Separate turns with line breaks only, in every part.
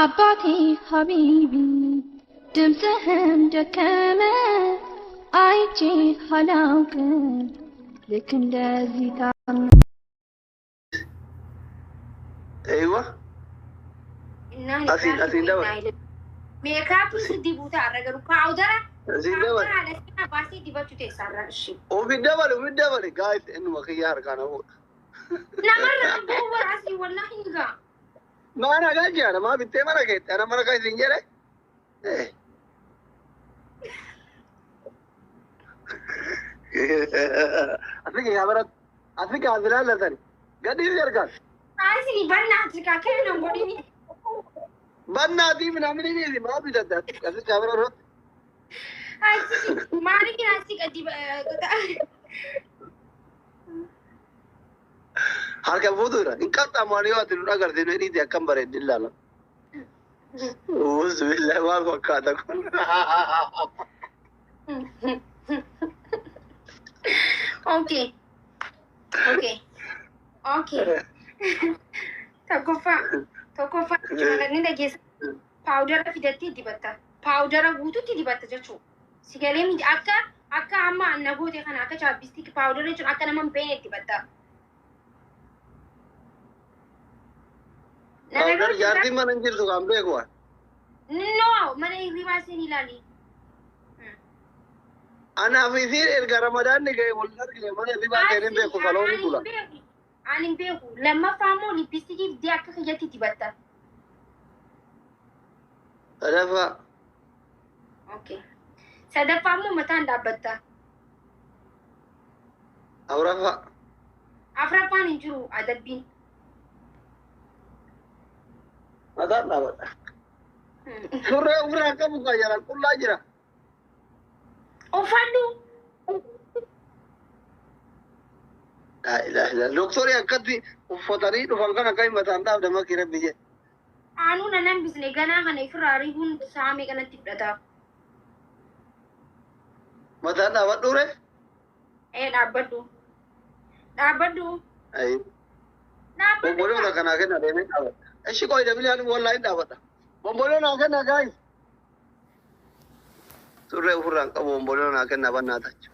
አባቴ ሀቢቢ ድምፅህም ደከመ አይቼ አላውቅም ልክ እንደዚህ ታመ
Eeywa.
Innaa
Asiin
lillahi
asiin
wa
dabal.
innaa ilaihi. Meekaappii si dibuu ta'a garuu paawudara
Asiin dabal.
paawudara haala seenaa baasee dibachuu teessarra ishee.
Ofi dabale ofi dabale guys innuma kiyya harkaan hafuudha.
Namarra bu'uu bara asii wallaahi ni ga'a.
Maan hagaa jira maa bittee mana keetti ana mana kan isin jedhe. Afrika yaa barat Afrika as ilaallatan gadhiisi harkaan.
Asii bannaa Afrikaa kennan godhini.
Bannaatii minaamin dhiisi maa bitatte Afrika bira irratti.
Asii maaliif asii gadi
Harka fuutu jira hin qaxxaamu yoo ati nu agartee nu dhiisi akkam bareeddi ilaala. Bismillah maal fakkaata kun.
Okay. Okay. Okay. Tokkoffaa tokkoffaa jechuudha ni dhageessa. Paawudara fidattee dibatta. Paawudara guutuutti dibatta jechuudha. Sigalee miti akka akka amma na goote kana akka chapstick paawudara jechuun akka nama hin beekne dibatta. Na
Paawudar
dhaga'u jirtaa?
jaartiin mana hin jirtu kan beeku waan.
No, mana hirribaa seen ilaali.
Anaaf isiin erga Ramadaanni ga'e wal argine mana hirribaa seenee hin beeku saloonii bula.
Ani hin beeku. Lammaffaa immoo lippistiikii fidee akka kiyyatti dibatta.
Sadaffaa.
Okay. Sadaffaa immoo mataan dhaabbatta.
Afuraffaa.
Afuraffaan hin jiru adabbiin.
Mataan dhaabadha. Surree ofirraa qabu kan jalaan qullaa jira.
Uffadhu.
Laa ilaaha illallah. Doktorii akkatti uffatanii dhufan kan akka mataan dhaabde makii rabbi jedhe.
Anuu nan hambisne ganaa kana ifirraa ribuun saamee kanatti fudhata.
Mataan dhaabadhu ree?
Ee dhaabbadhu. Dhaabbadhu.
Ayi.
Dhaabbadhu.
Bomboloota kanaa kenna deemee dhaabadha. Ishi qoy dabilii ani wallaahi hin dhaabadha. Bomboloo naa kenna guys. Surree ofirraa hin qabu bomboloo naa kenna bannaa tachu.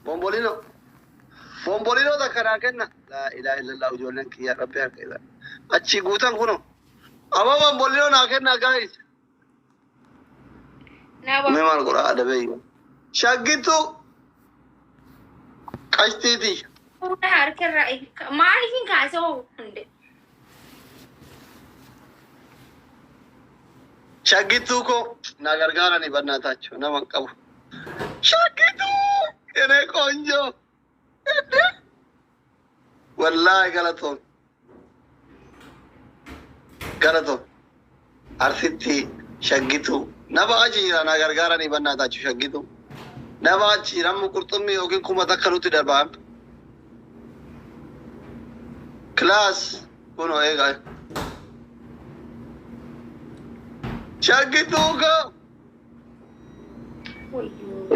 Bombolino. Bombolino takka naa kenna. Laa ilaaha illallah ijoolleen kiyya rabbi harka isaa. Achi guutan kuno. Amma bombolino naa kenna guys.
Naa
Mee maal godhaa adabeeyyu. Shaggitu qashtiiti.
Fuula harkarraa maaliif hin kaase hoo hunde?
Shaggituu koo na gargaarani bannaa tachu nama hin qabu. Shaggituu የኔ ቆንጆ wallaahi galatoom galatoom arsitti shaggituu nama achi jira na gargaaranii bannaa tachu shaggituu nama achi jira amma qurxummii yookiin 1000 nutti darbaa kilaas kunoo eegaa shaggituu koo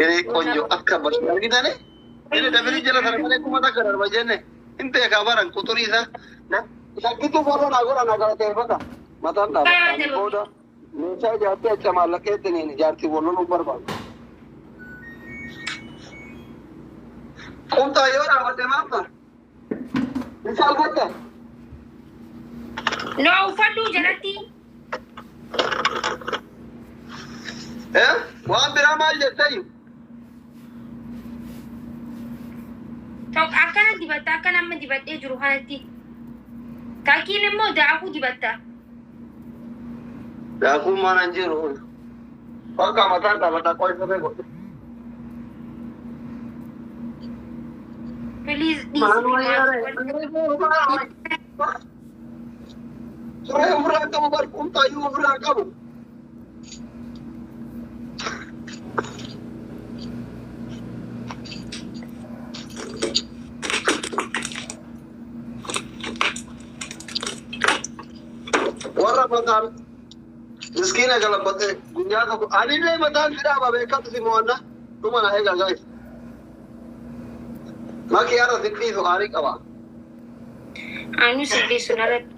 የኔ ቆንጆ akka bashi argitane inni dabili jala sana malee 1000 darba jenne hin beekaa baran quxurii isaa shaggituu warra naa godha naa galateeffata mataan dhaabata booda meeshaa ijaartee acha maallaqeettiniin jaartii wal loluu barbaadu. Qumxaa yoo dhaabadde maal ta'a? Hin saalfatta?
No uffadhu jalatti.
Eh? Waan biraa maal jetteeyyu?
Tokko akkana dibatta akka nama dibadhee jiru kanatti. Takkiin immoo daakuu dibatta.
Daakuun mana hin jiru. Bakka mataan dhaabata qoy godhe.
Please dhiisi.
Surree ofirraa qabu bar qumxaayyuu ofirraa qabu. Warra mataan miskiina galabbate guyyaa tokko anillee mataan si dhaaba beekatu si mo'anna dhuma na eega guys. Maki har'a si dhiisu aarii qaba.
Anu si dhiisu narratti.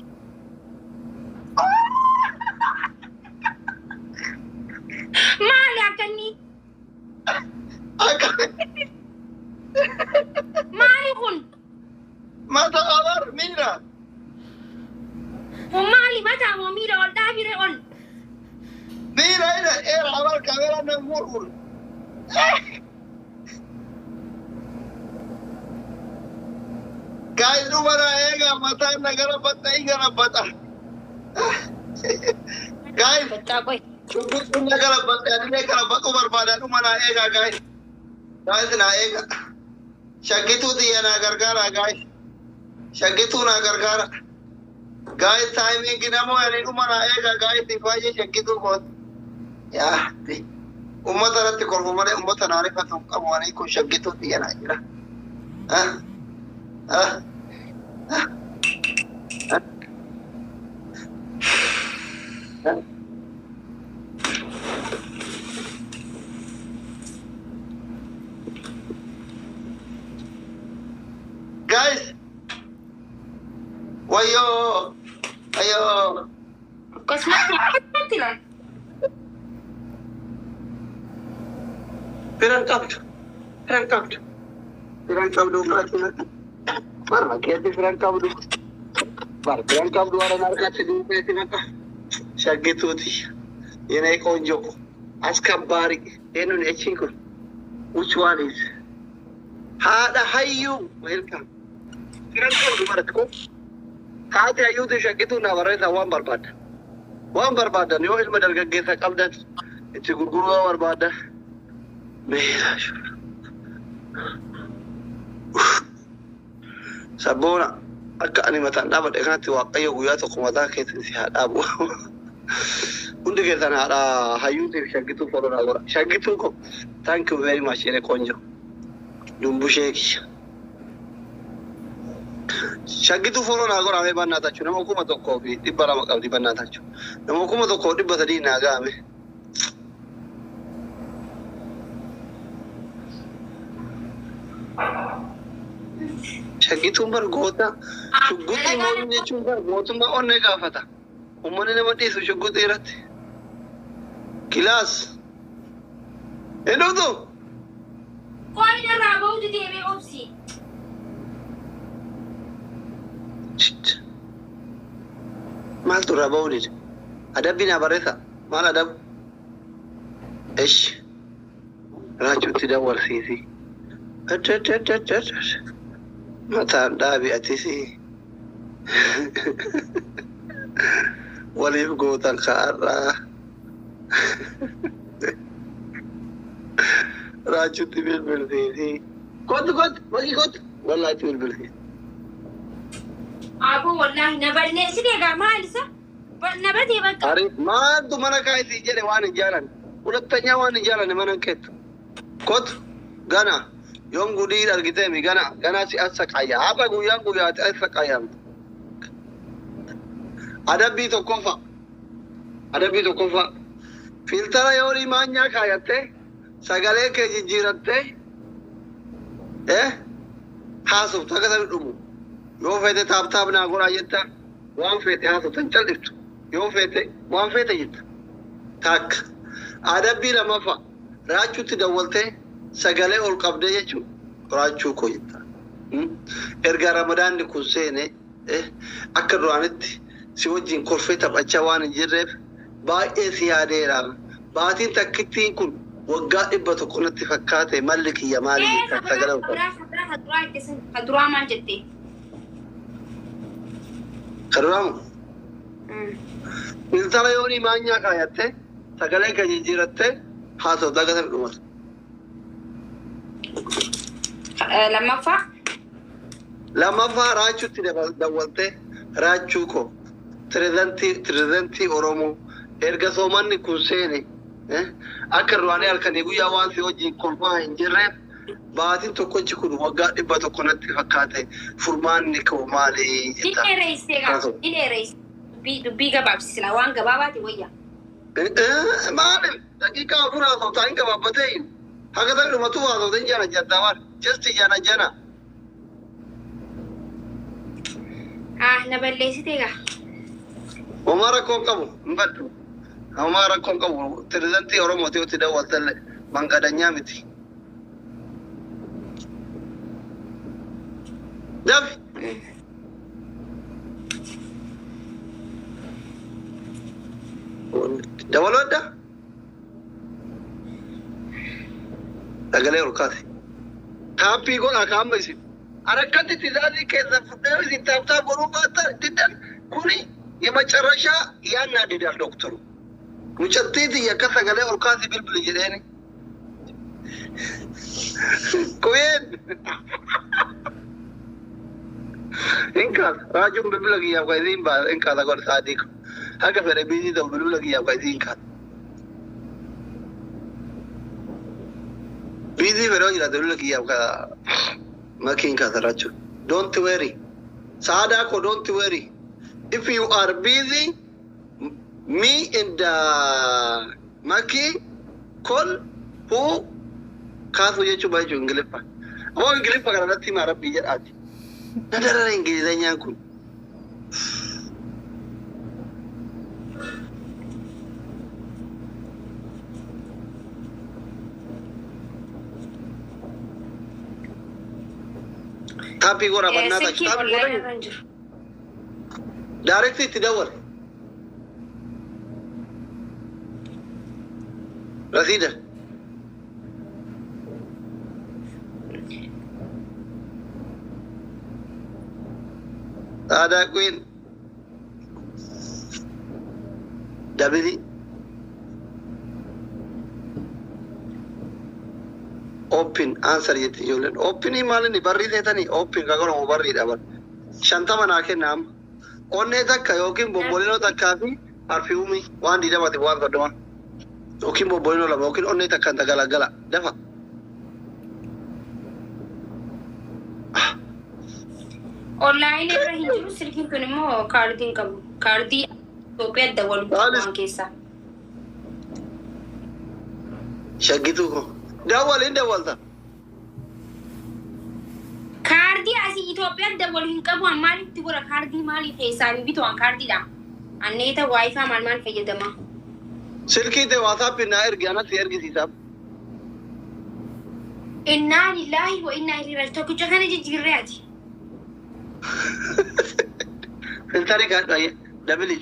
Era abar kameeraan nan fuudhu. Guys, dhuma naa eegaa mataan na garabbata hin garabbata. Guys,
Bakka qoy.
shugguxuun na garabbata anillee garabbatuu barbaada dhuma naa eegaa guys. Guys naa eegaa. Shaggituu xiyya naa gargaara guys. Shaggituu naa gargaara. Guys, timing namoo ani dhuma naa eegaa guys baay'ee shaggituu kooti. Yaa ummata irratti kolfu malee ummata naa rifatu hin qabu ani kun shaggituu xiyya naa jira. Ah ah ah ah ah. Guys, wayyoo wayyoo.
Akkasumas akkasumatti ilaali.
Firan qabdu. Firan qabdu. Firan qabdu ummati. Barra keetti firan qabdu. Bar firan qabdu warra harkatti duubeeti bakka. Shaggituuti. የኔ ቆንጆ አስከባሪ ይህንን እቺን kun which one is haadha hayyuu welcome. Firan qabdu baratti ko haati hayyuuti shaggituu naa barreessa waan barbaaddan. Waan barbaaddan yoo ilma dargaggeessa qabdan itti gurguruu yoo barbaaddan. Meera sabboona akka ani mataan dhaabadhe kanatti Waaqayyo guyyaa tokko mataa keessan si haa dhaabu. Hundi keessan haadha hayyuutiif shaggituu follow naa godha. Shaggituu ko thank you very much jedhe ቆንጆ dumbushee kiyya. Shaggituu follow naa godha mee bannaatachuu nama 1200 qabdi bannaatachuu. Nama 1300 naa ga'ame. Shaggituun bar goota shugguxii mootummaa jechuun bar mootummaa onnee gaafata. Uummanni nama dhiisu shugguxii irratti. Kilaas. Hin dhuftu?
Qoy narraa bahuutu deemee obsi.
Maaltu irraa bahuu dide? Adabbii naa barreessa. Maal adabu? Eshi. Raachuutti dawwalsiisi. Mataan dhaabi atis. Waliif gootan ka'arraa. Raachuutti bilbilsiisi. Kottu kottu maqii kottu. Wallaatti bilbilsiisi.
Aboo wallaahi na balleessi egaa maal isa? Na badee bakka.
Ari maaltu mana kaayisii jedhe waan hin jaalanne. ሁለተኛ waan hin jaalanne mana hin keettu. Kottu gana yoom gudii argiteemi gana gana si as saqaayya. Haqa guyyaan guyyaati as saqaayyamtu. Adabbii tokkoffaa. Adabbii tokkoffaa. Filter yoo maanyaa kaayattee sagalee kee jijjiirattee haasoftu akka sami dhumu. Yoo feete tap tap naa godhaa jetta waan feete haasoftan cal'iftu. Yoo feete waan feete jetta. Takka. Adabbii lammaffaa raachuutti dawwaltee sagalee ol qabdee jechuun raachuu koo jetta. Erga ramadaanni kun seene akka duraanitti si wajjin kolfee taphachaa waan hin jirreef baay'ee si yaadeera. Baatiin takkittiin kun waggaa 100 natti fakkaate malli kiyya maali jetta sagalee ol qabdee.
Kaduraa maal jettee?
Kaduraamu. Filter yoo maanyaa kaayattee sagalee kee jijjiirattee haasoftu akka sami dhumatu.
Lammaffaa.
Lammaffaa raachuutti dawwaltee raachuu koo pirezidantii Oromoo erga soomanni kun seene akka duraanii halkanii guyyaa waan si wajjin kolfaa hin jirreef baatiin tokkochi kun waggaa 100 natti fakkaate furmaanni koo maali
Ni
jetta.
dheereessee gaa. Ni dheereessee. Dubbii gabaabsisna waan gabaabaati wayya.
Maali daqiiqaa 4 haasoftaa hin gabaabbatee haga ta'e dhumatu haasofta hin jana jettaa waan just jana jana.
Ah na balleessitee gaa.
Homaa rakkoon qabu hin baddu. Homaa rakkoon qabu pirezidantii Oromooti yoo itti dawwaltallee mangadanyaa miti. Dafi. Dawwalwadda. Sagalee ol kaase. Taappii godhaa kaa'amma isin. Harakkatti tizaazii keessa fudhee isin tap tap godhuu baattan diddan kuni የመጨረሻ ያናድዳል ዶክተሩ። Mucattii tiyya akka sagalee ol kaasi bilbili jedheeni. Kuween. Hin kaasa. Raajuun bilbila kiyyaaf kan isiin baasa hin kaasa godha sa'aatii kun. Haga fedhe busy ta'u bilbila kiyyaaf kan isiin kaasa. Busy fedhe yoo jiraate bilbila kiyyaaf kan makiin kaasa raachuun. Don't worry. Saadaa ko don't worry. If you are busy, me and Maki call who kaasuu jechuun baay'ee jechuun Ingiliffa. Ammoo Ingiliffa kana irratti himaa rabbii jedhaati. Na darara Ingilizanyaan kun. Taappii godha bannaa ta'a.
Silkiin
Taappii
online
godha.
irra hin jiru.
Direct itti dawwal. Rasiida. Aadaa Queen. Dabili. Open answer jetti ijoolleen. Openii maal inni barrii seetanii open ka godhamu barriidha bar. 50 naa kenna amma. Onnee takka yookiin bobbolinoo takkaa fi parfiyuumii waan 20ti waan 30. Yookiin bobbolinoo lama yookiin onnee takkaan tagalagala dafa.
Online irra hin jiru silkiin kun immoo kaardii hin qabu. Kaardii Itoophiyaa dawwalu
Maalis?
waan keessaa.
Shaggituu ko. Dawwal hin dawwalta.
Kaardii asii Itoophiyaan dawwalu hin qabu an maalitti godha kaardii maalii keessaa hin bitu an kaardiidha. Anneeta WiFi maal maal fayyadama.
Silkii ta'e WhatsApp naa ergi anatti ergisiisaaf.
Innaa lillaahi wa innaa ilaihi raaji'uun tokkicha kana jijjiirree ati.
Filtarii kaadhu ayyee dabili.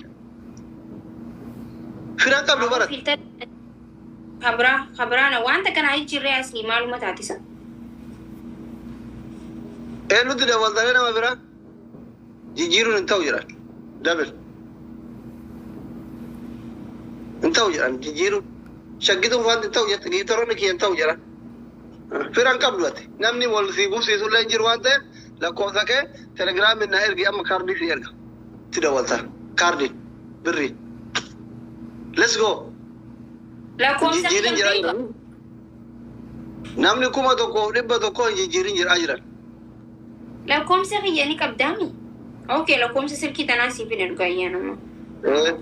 Fira qabdu bara.
Filter kabraa kabraana wanta kana jijjiirree asii maaluma taatisa.
Eenyutti dawwaltanii nama biraa? Jijjiiruun hin ta'u jedhan. Dabil. Hin ta'u jedhan jijjiiruun. Shaggituun faanti hin ta'u jette giitoroonni kiyya hin ta'u jedhan. Fira hin qabdu ati. Namni wal si gubsiisullee hin jiru waan ta'eef lakkoofsa kee telegiraamiin na ergi amma kaardii si erga. Itti dawwalta. Kaardii. Birrii. Let's go.
Lakkoofsa
Jijjiirin
kiyya
jira
beeku.
jiran. Namni 1100 hin jijjiirin jira jiran.
Lakkoofsa kiyya ni qabdaami. Okay, lakkoofsa silkii tanaa siif hin ergu ayyaanuma.
Eh.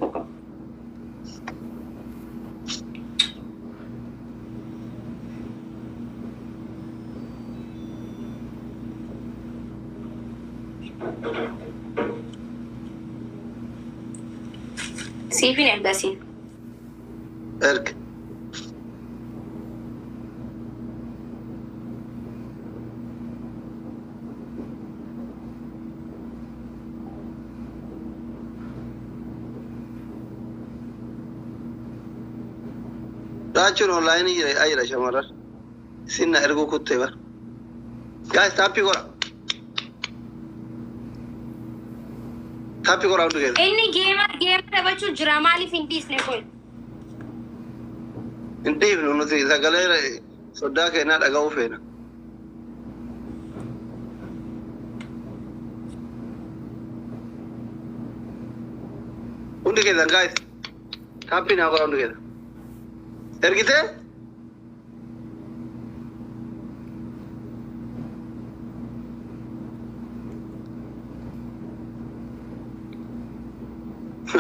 Siif hin erga siin.
Erga. Raachuun onlaayinii jira jira shamarran. Isin na erguu kuttee bara. Guys, taappii godha. Taappii godha hundi keessa.
Inni game game taphachuu jira maaliif hin dhiisne kun?
Hin dhiifnu nuti sagalee soddaa keenyaa dhaga'uu feena. Hundi keessan guys. Taappii naa godha hundi keessa. Ergitee?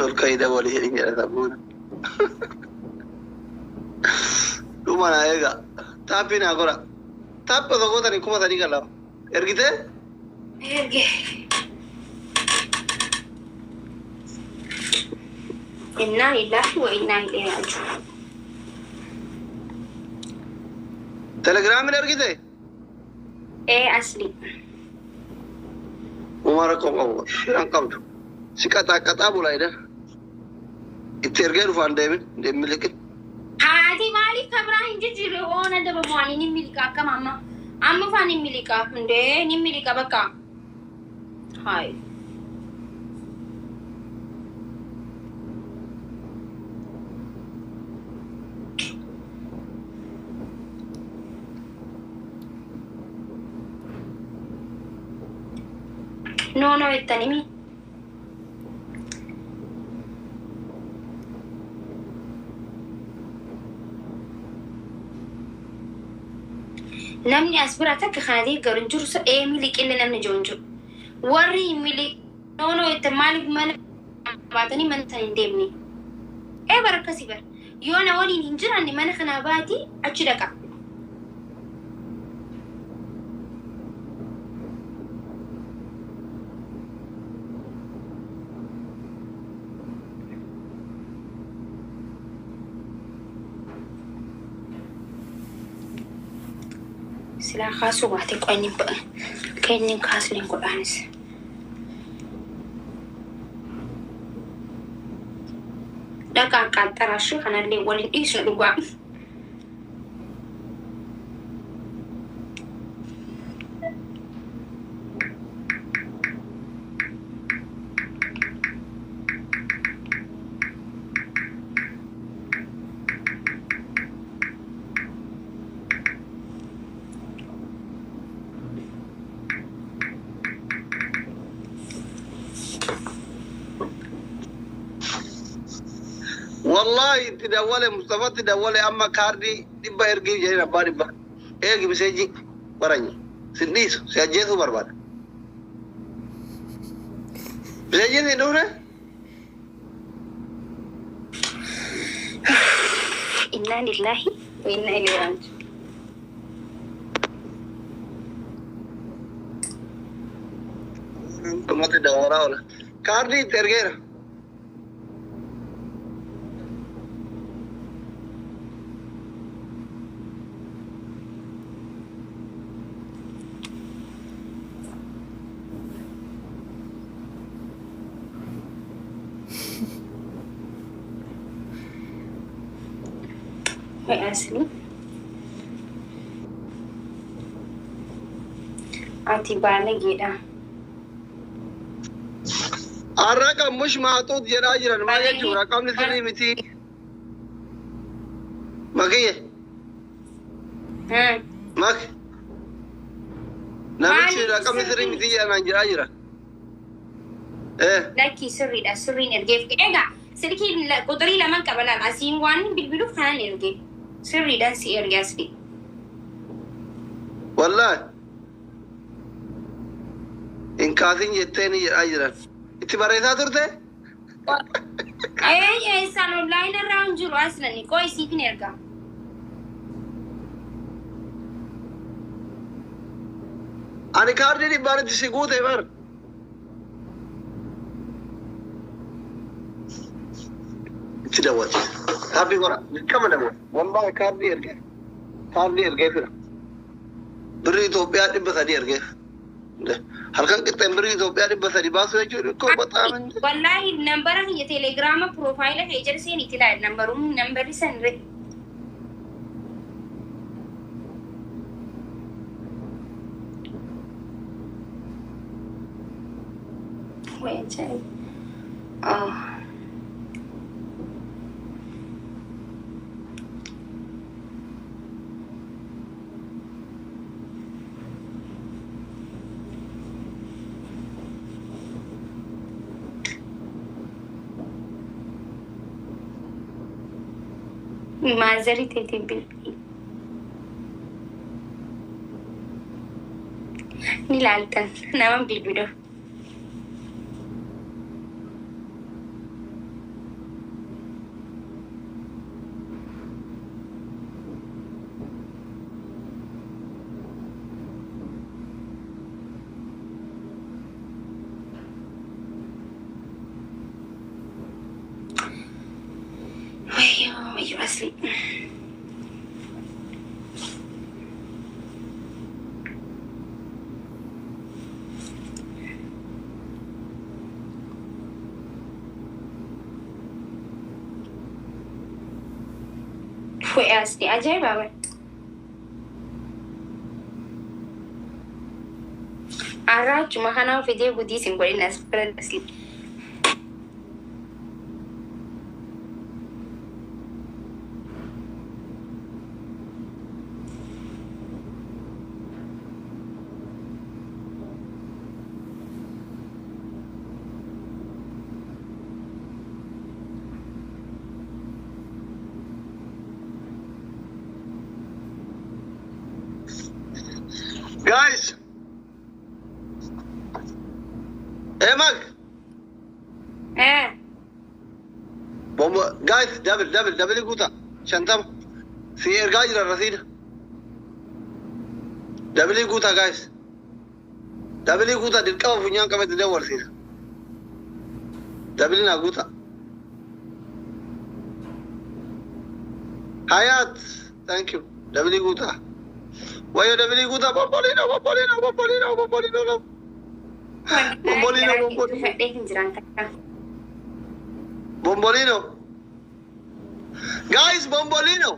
Ol ka'ii dabalii jedhin jedha sammuun. Dhuma naa eega. Taappii naa godha. Taappi osoo gootanii 3000 kan lama. Ergitee?
Erge. Innaa lillaahi wa innaa ilaihi raaji'uun.
Telegiraamiin ergitee?
Ee asli.
Uma rakkoo qabu. Firan qabdu. Si qaxaa qaxaa bulaa jedha. Itti ergee dhufaan deemin deemin liqin.
Haati Asli maaliif kabraa hin jijjiirre oona dabamu ani ni miliqa akkam amma. Amma faan ni miliqa hundee ni miliqa bakka. Hayi. No no jettanimi. Namni as bira takka kana deeggaru hin jiru ee miliqillee namni jiru hin jiru. Warri hin miliq no no jettan maaliif mana baatanii mana sana hin deemne? Ee bara akkasii bara. Yoo na waliin hin jiraanne mana kanaa baati achi dhaqa. Silaa kaasuu baate qo'anni kennin kaasleen godhaanis. Dhaqaa qaxxaraashii kanallee waliin dhiisnu dhugaa.
Wallahi itti dawwale Mustafatti dawwale amma kaardii dhibba ergii jedheen abbaa dhibba. Eegi miseeji baranyi. Sin dhiisu si ajjeesuu barbaada. Miseejiin hin dhufne?
Innaa lillaahi wa innaa ilayhi raaji'uun.
Dhumatti dawwalaa oola. Kaardii itti ergeera.
Way asli. Ati baalageedha.
Har'a mush maaxuut jedhaa jiran maal jechuudha? Raqamni sirrii miti. Makiyye mak. Namichi raqamni sirrii miti jedhan jedhaa jira.
Lakkii sirriidha sirriin ergeef. Egaa silkii quxurii lamaan qaba laal asiin waan bilbiluuf kanan erge. Sirriidhaan si erge asli.
Wallahi. Hin kaasin jettee ni jedhaa jiran. Itti barreessaa turte?
Ee eessaan online irraa hin jiru aslan qoo isiifin erga.
Ani kaardii dhibbaan itti si guute bar. Itti dawwate. Kaardii gora. Dirqama dawwate. Wallahi kaardii ergee. Kaardii ergee fira. Birrii Itoophiyaa 300 ergeef. Halkan qixxeen birrii Itoophiyaa 300 baasuu jechuun ikkoo baxaam.
Wallahi nambara kiyya telegiraama piroofaayila kee jala seeniiti laal nambaruun nambarri san re. Way ajaa'ib. Oh. Maazarii teetiin bilbilii. Ni laaltan nama bilbilu. Wayyoo wayyoo asli. Fu'aasti ajaa'iba bara. Arraachuma kanaa fidee gudii isin godhin as bira asli.
Guys. Emag.
Eh,
Bomba guys, double double double guuta. 50. Si ergaa jira rasiida. Double guuta guys. Double guuta dirqama funyaan qabatti dawwarsiisa. Double naa guuta. Hayat, thank you. Double guuta. Wayo double guuta bombolino bombolino bombolino bombolino. Bombolino bombolino.
Fedhee hin jiran takka.
Bombolino. Guys, bombolino.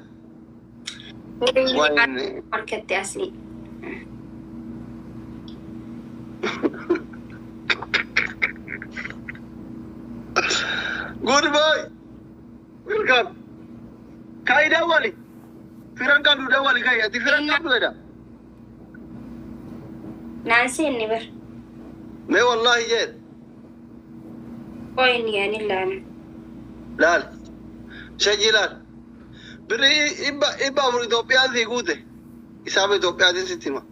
Wayne.
Harkatti asli.
Good boy. Welcome. Kai dawali. Firan qabdu dawali kai. Ati firan qabdu eda.
Naan seenne bar.
Mee wallahi jeen.
Qoy inni ani ilaala.
Laal. Shajji laal. Birrii 400 Itoophiyaan sii guute. Isaaba Itoophiyaatiin sitti hima.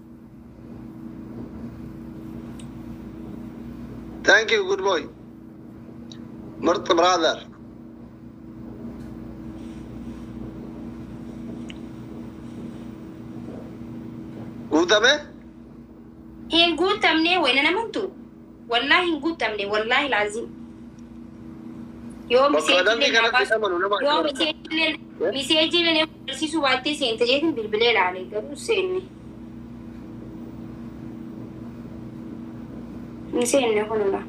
Thank you, good boy. Murt brother. Guutame?
Hin guutamne wayna namantu. Wallaahi hin guutamne wallaahi laazim. Yoo
Bakka namni
miseejillee
kanatti amanu nama
yoo miseejillee agarsiisuu baattee seente jeetiin bilbilee ilaale garuu seenne. Hin seenne kunula.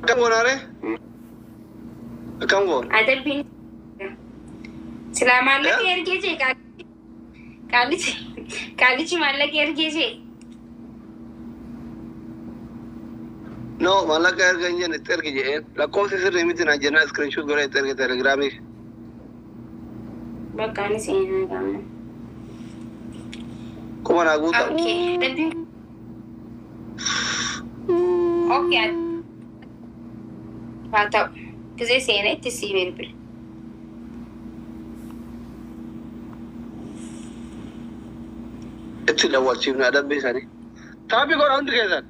Akkam goonaare? Akkam goona?
Adabbiin silaa maallaqa ergee jee qaalichi qaalichi maallaqa ergee jee.
No, maallaqa erga hin jenne itti ergi jedheen. Lakkoofsi sirrii miti naan jennaan screenshot godhee itti erge telegiraamii.
Bakka ani seenaa qabna.
Kuma naa guuta.
Okay. Adabbiin. Okay. Haa ta'u. Gisee seenaa itti sii bilbile.
Itti dawwalchiifne adabbii isaanii. Taabii godha hundi keessan.